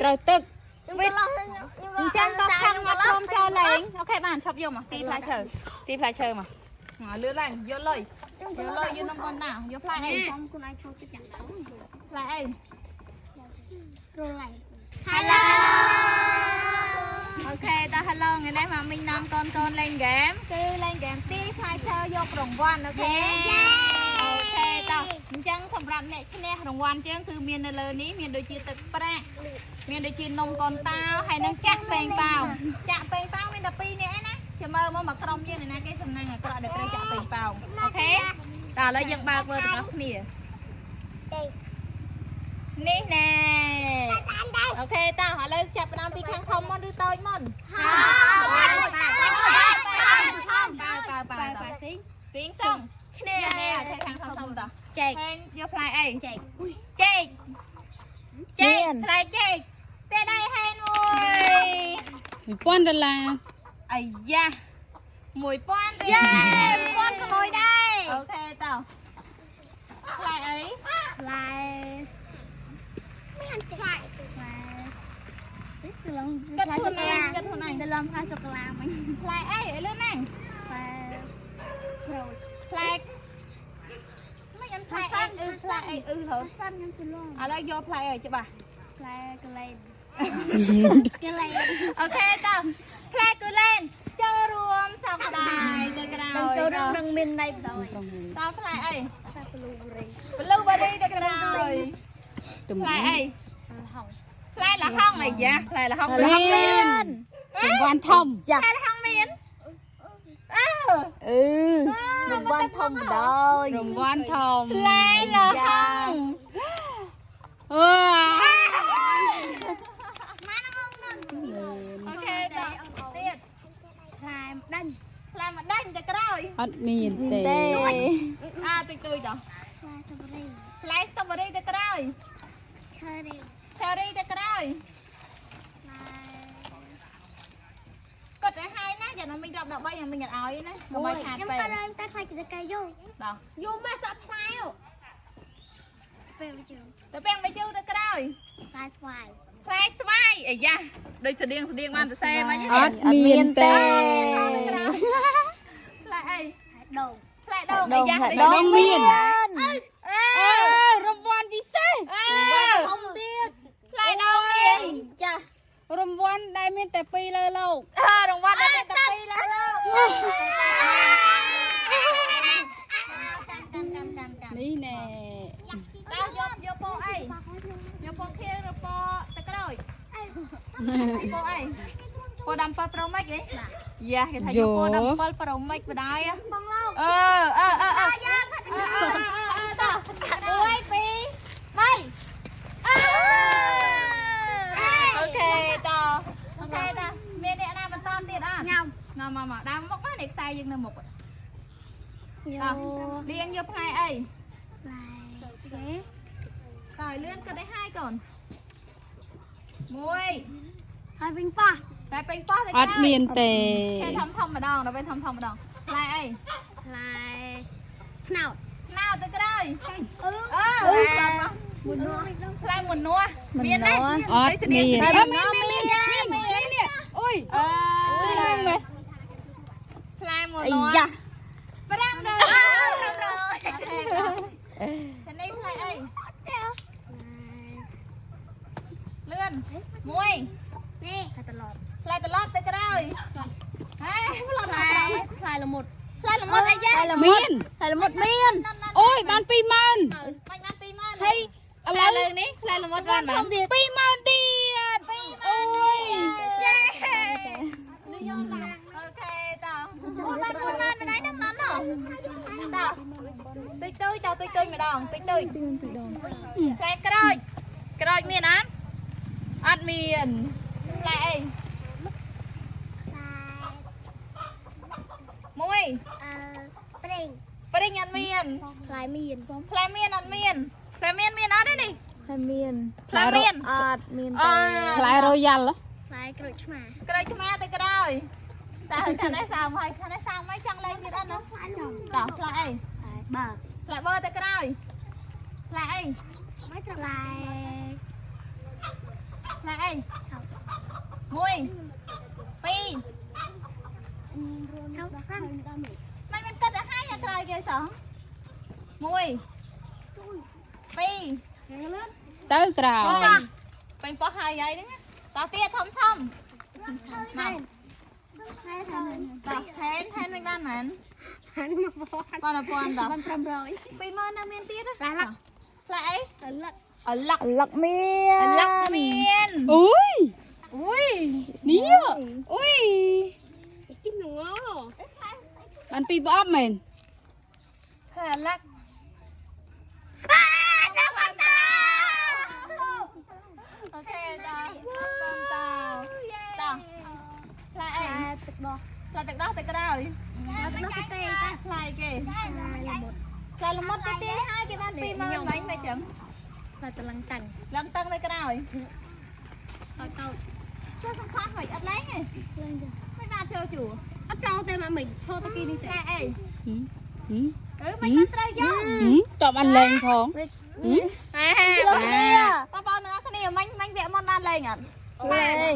ត្រូវទឹក វិតអញ្ចឹងក៏ខំអត់ព្រមចូលលេង OK បានឈប់យកមកទីផ្លែឈើទីផ្លែឈើមកមកលឿនឡើងយកលុយយកលុយយកនំកូនណាយកផ្លែអី ចំខ្លួនឯងចូលចិត្តយ៉ាងធំ ផ្លែអី រលៃ Hello OK តោះ Hello ថ្ងៃនេះមកមីងនាំកូនកូនលេងហ្គេមគឺលេងហ្គេមទីផ្លែឈើយករង្វាន់ OK OK តោះអញ្ចឹងសម្រាប់អ្នកឈ្នះរង្វាន់ជាងគឺមាននៅលើនេះមានដូចជាទឹកប្រាក់មានដូចជានំកូនតាវហើយនិងចាក់ពេងប៉ាវចាក់ពេងប៉ាវមានតែ2នាក់ឯណាចាំមើលមកមកក្រុមយើងណាគេសំណាងអាក្រក់ដែលត្រូវចាក់ពេងប៉ាវ OK តោះឥឡូវយើងបើកមើលទាំងអស់គ្នានេះណែ OK តោះឥឡូវចាប់ផ្ដើមពីខាងធំមុនឬតូចមុនប៉ាប៉ាប៉ា ប៉ាស៊ីង ស៊ីងសុងឈ្នះនេះឲ្យខាងធំធំតោះ ចេក ហេងយកផ្លែអី ចេក ចេកចេកផ្លែចេកទេដៃហេងមួយ 1000ដុល្លារ អាយ៉ា1000រៀល យេ1000ក៏លុយដែរ OK តោះផ្លែអី ផ្លែមិនផ្លែផ្លែនេះច្រឡំ គិតខ្លួនឯងគិតខ្លួនឯង ច្រឡំផ្លែសូកូឡាមិញ ផ្លែអីឲ្យលឿនណាស់ ផ្លែក្រូច ផ្លែមិនអត់ផ្លែអីអឺផ្លែអីអឺហ៎ សាន់ខ្ញុំច្រឡំ ឥឡូវយកផ្លែអីច្បាស់ ផ្លែកលែនកលែន OK តោះផ្លែគូលែនចូលរួមសោកស្ដាយទៅក្រោយ ដល់ចូលរឿងនឹងមានន័យបណ្ដោយ តោះផ្លែអី ផ្លែ blueberry blueberry ទៅក្រោយ ទំ ផ្លែអីផ្លែលហុងអីយ៉ាផ្លែលហុង មានរង្វាន់ធំ ផ្លែលហុងមានអើ អឺរង្វាន់ធំបណ្ដោយ រង្វាន់ធំ ផ្លែលហុង អឺ OK តោះទៀត ផ្លែម្ដាញ់ ផ្លែម្ដាញ់ទៅក្រោយ អត់មានទេ ទេ អាតិចតួចតោះ ផ្លែស្បរី ផ្លែ strawberry ទៅក្រោយ cherry cherry ទៅក្រោយ ផ្លែ គាត់ឲ្យហើយណាយ៉ាងណាមិញរាប់13យ៉ាងមិញអត់ឲ្យណាកុំឲ្យខាត ខ្ញុំ ពេក ក៏ដើមតែខ្លាចទៅកែយក តោះ យកមកសក់ផ្លែពេលជឿ ទៅពាំងបាយជូរទៅក្រោយ ផ្លែស្វាយ ផ្លែស្វាយអាយ៉ាដូចស្តៀងស្តៀងបានសរសេរមក អត់មានទេ ទៅក្រោយផ្លែអី ផ្លែដូង ផ្លែដូងអាយ៉ា ដងមាន អឺ អឺរង្វាន់ពិសេស អឺ ធំទៀត ផ្លែដូងមាន ចា រង្វាន់ដែលមានតែពីរលើលោក អឺរង្វាន់ដែលមានតែពីរលើលោកកាន់កាន់កាន់កាន់កាន់ នេះណែ តើយកយកពោអីយកពោខៀវឬពោទឹកក្រូចពោអីពោដាំ7ប្រូមិចហីយ៉ាគេថាយកពោដាំ7ប្រូមិចបដ ாய் បងលោក អឺអឺអឺអឺអឺអឺតោះ1 2 3អឺ OK តោះ OK តោះមានអ្នកណាបន្តទៀតអត់ ញ៉ាំ មកមកមកដើមមុខមកនេះខ្សែយើងនៅមុខ យក តោះលៀងយកផ្លែអី ផ្លែគេ តើឲ្យលឿនគិតឲ្យហើយកូនមួយ ហើយវិញប៉ោះ ផ្លែពេញប៉ោះទៅ អត់មានទេ គេធំធំម្ដងដល់ពេលធំធំម្ដងផ្លែអី ផ្លែថ្នោត ណៅទៅក្រោយ អឺ អឺផ្លែមុននោះមានទេ អត់មានអត់មានមានមានមាននេះអុយ អឺ មានមែន ផ្លែមុន អា នោះ យ៉ា 500 500 OK នេះផ្លែអីលឿនមួយ នេះផ្លែត្រឡប់ ផ្លែត្រឡប់ទៅក្រោយហេផ្លែ ផ្លែផ្លែល្មុត ផ្លែល្មុតអីយ៉ា ផ្លែល្មុត មាន ផ្លែល្មុតមាន អូយបាន20000 មិនបាន20000 ហើយឥ ឥ ឡូវ ឡូវនេះផ្លែល្មុតបានបាន 20000ទៀតអូយ យេ OK តោះអូបាន40000ម្ដងហ្នឹងណោះតោះតិចតូចតោះតិចតូចម្ដងតិចតូចផ្លែក្រូចក្រូចមានអត់អត់មានផ្លែអី ផ្លែ មួយ អឺប្រេង ព្រិញអត់មាន ផ្លែមាន ផ្លែមានអត់មានផ្លែមានមានអត់ទេនេះ ផ្លែមាន ផ្លែមាន អត់មាន អ ទេ ផ្លែរ៉ូយ៉ាល់ ផ្លែក្រូចឆ្មា ក្រូចឆ្មាទៅក្រោយតើខាងនេះសើមហើយខាងនេះសើមហើយចង់លេងទៀតអត់នោះ ផ្លែចំ តោះផ្លែអី ផ្លែបើ ផ្លែបឺទៅក្រោយផ្លែអី មិនត្រឡែ ផ្លែអី 1 2មិនមានគិតឲ្យហើយក្រោយគេសោះ1 2 ទៅក្រោយ ពេញពោះហើយហើយហ្នឹងតោះទៀតធំធំមកតោះហែនហែនមិនបានមែនបាន1000តោះ500 20000នៅមានទៀតឡាឡាផ្លែអីអលឹក អលឹកមាន អលឹកមាន អូយអូយនេះអូយបានពីរប្រអប់មែន ផ្លែអលឹកអាដល់បានតាអូខេតោះកូនតោតោះផ្លែអី ទឹកដោះ ផ្លែទឹកដោះទៅក្រោយ ទឹកដោះទេតា ផ្លែគេផ្លែល្មុតទៅទៀតហើយគេបាន20000មិញមិនចឹង ផ្លែតលឹងតាំង ឡើងតឹងទៅក្រោយតូចតូចចូលសំផស្សមិនអត់លែងទេមិនបានចូលជួ អត់ចូលទេម៉ាមីឈរតាគីនេះទេ ផ្លែអី ហឹម អឺមិនបានត្រូវយក តបបានលែងផង ហេបងប្អូនទាំងអស់គ្នាមិញមិញវគ្គមុនបានលេងអត់ លេង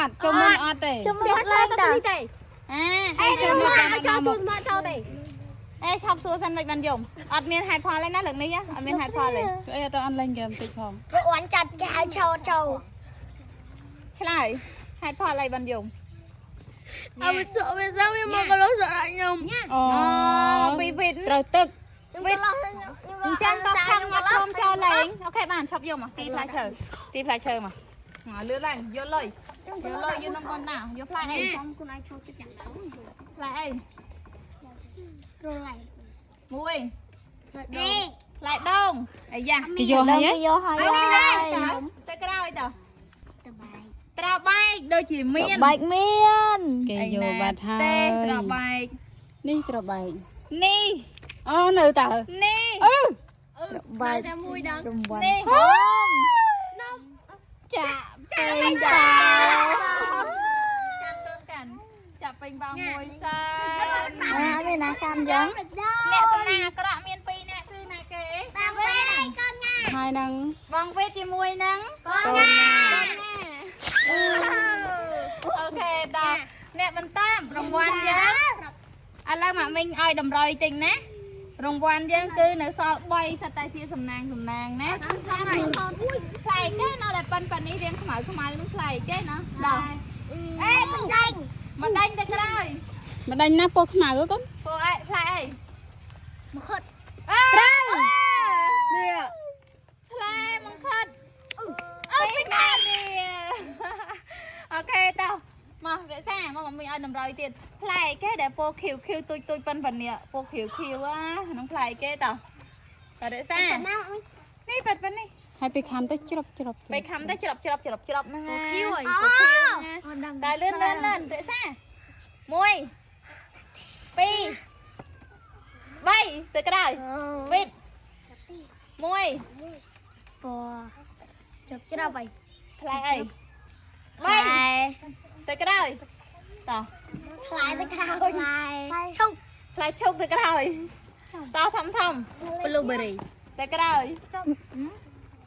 អត់ចូលមុនអត់ទេ ជុំលេងតា ទេ អា អេមកឲ្យចូលជួមកចូលទេ អេឈប់សួរសិនមិនបានយំអត់មានហេតុផលទេណាលើកនេះអត់មានហេតុផលទេ ជួយអីអត់អនលេងហ្គេមតិចផង ព្រោះអន់ចាត់គេឲ្យចូលចូល ឆ្លើយហេតុផលអីបានយំ អើវាចវាសវាមកកលោសខ្ញុំ អូ អូពីវិត ត្រូវទឹក វិតអញ្ចឹងតខំអត់ព្រមចូលលេងអូខេបានឈប់យំមកទីផ្លែឈើទីផ្លែឈើមកលឿនឡើងយកលុយយកលុយយកនំកូនណាយកផ្លែអី ចាំខ្លួនឯងចូលចិត្តយ៉ាងទៅ ផ្លែអី រលៃ មួយ នេះ ផ្លែដូងអាយ៉ា គេយកហើយ គេយកហើយ ទៅក្រោយត តបាយ ត្របែកដូចជាមាន បែកមាន គេយកបាត់ហើយ ទេត្របែក នេះត្របែក នេះ អូនៅតើ នេះ អឺ បែក តែមួយដល់ រង្វាន់ នេះ នំ ចា ចាចា ចាំកូនកាន់ចាប់ពេញបងមួយសិន ណាមានណាកាន់ចឹង អ្នកសំណាងអាក្រក់មាន2នាក់គឺណាគេ បងវិញកូនណា ហើយនឹង បងវេទជាមួយនឹង កូនណា អូខេតោះអ្នកបន្តរង្វាន់យើងឥឡូវម៉ាក់មីងឲ្យតម្រុយតិចណារង្វាន់យើងគឺនៅសល់3សិតតែជាសំណាងសំណាងណាផ្លែគេនៅតែប៉ិនប៉ិននេះរៀងខ្មៅខ្មៅនឹងផ្លែគេណាដល់ អេមិនដេញ មិនដេញទៅក្រោយ ម្ដេញណាពោះខ្មៅហ៎កូន ពួកអីផ្លែអី មកខិត ត្រូវ នេះ ផ្លែមង្ឃុតអើពីណានេះអូខេតោះមករក្សាមកមកមីឲ្យតម្រុយទៀតផ្លែគេដែលពោខៀវខៀវទូចទូចប៉ិនប៉ិននេះពោខៀវខៀវអាក្នុងផ្លែគេតោះតរក្សា ណា នេះប៉ិនប៉ិននេះ ហើយពេលខំទៅជ្រប់ជ្រប់ ពេលខំទៅច្រប់ច្រប់ច្រប់ច្រប់ហ្នឹងណា ខៀវអី ពោខៀវហ្នឹងណាតែលឿនលឿនលឿនរក្សា1 2 3ទៅក្រោយវិត1 ពជប់ច្រប់អី ផ្លែអី3ទៅក្រោយតោះ ផ្លែទៅក្រោយផ្លែឈុក ផ្លែឈូកទៅក្រោយតោះធំធំ blueberry ទៅក្រោយ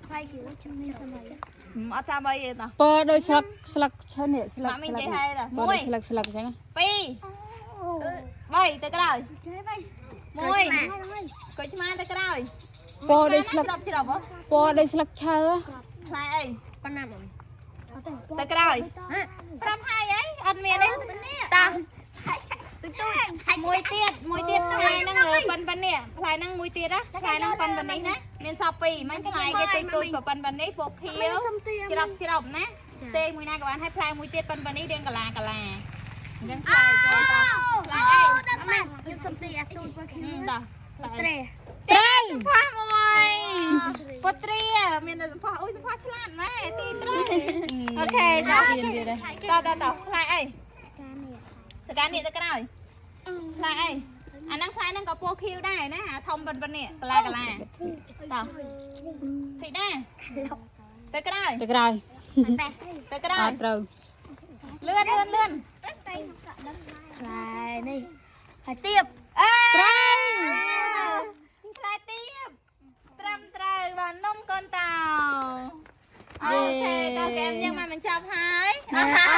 ផ្លែគីជំនាញសម័យ អត់ចាំអីទេតោះ ពើដូចស្លឹកស្លឹកឈើនេះស្លឹក ម៉ាក់មីងនិយាយហើយតោះ ពើដូចស្លឹកស្លឹកអញ្ចឹង 2 3ទៅក្រោយ1កុយឆ្មាទៅក្រោយ ពណ៌ដូចស្លឹក ច្រប់ច្រប់ហ៎ ពណ៌ដូចស្លឹកឈើ ផ្លែអី ប៉ុណ្ណាមក ទៅក្រោយប្រាប់ហើយអីអត់មានទេតោះ ទូទូ មួយទៀតមួយទៀតផ្លែហ្នឹងប៉ិនប៉ិននេះផ្លែហ្នឹងមួយទៀតណាផ្លែហ្នឹងប៉ិនប៉ិននេះណាមានសល់ពីរមិនផ្លែគេតិចតួចប៉ិនប៉ិននេះពកខៀវច្រប់ច្រប់ណាទេមួយណាក៏បានឲ្យផ្លែមួយទៀតប៉ិនប៉ិននេះរៀងកាឡាកាឡាអញ្ចឹងផ្លែគេតោះផ្លែអី ដឹងបានខ្ញុំសុំទីអាទូចពណ៌ខៀវ តោះផ្លែ ត្រេ ត្រូវ សម្ផស្សមួយពុទ្រាមានតែសម្ផស្សអូយសម្ផស្សឆ្លាតម៉ែទីត្រូវអូខេតោះ ទៀនទៀតហើយ តោះតោះតោះផ្លែអីសកានេះទៅក្រោយផ្លែអីអាហ្នឹងផ្លែហ្នឹងក៏ពណ៌ខៀវដែរណាអាធំប៉ុណ្ណេះកាឡាកាឡាតោះធីតាទៅក្រោយ ទៅក្រោយ ទៅក្រោយ អត់ត្រូវ លឿនលឿនលឿន ផ្លែនេះហើយទៀប អេត្រូវផ្លែទៀបត្រឹមត្រូវបាននំកូនតោអូខេតោះហ្គេមយើងមក បញ្ចប់ហើយ អស់ហើយ។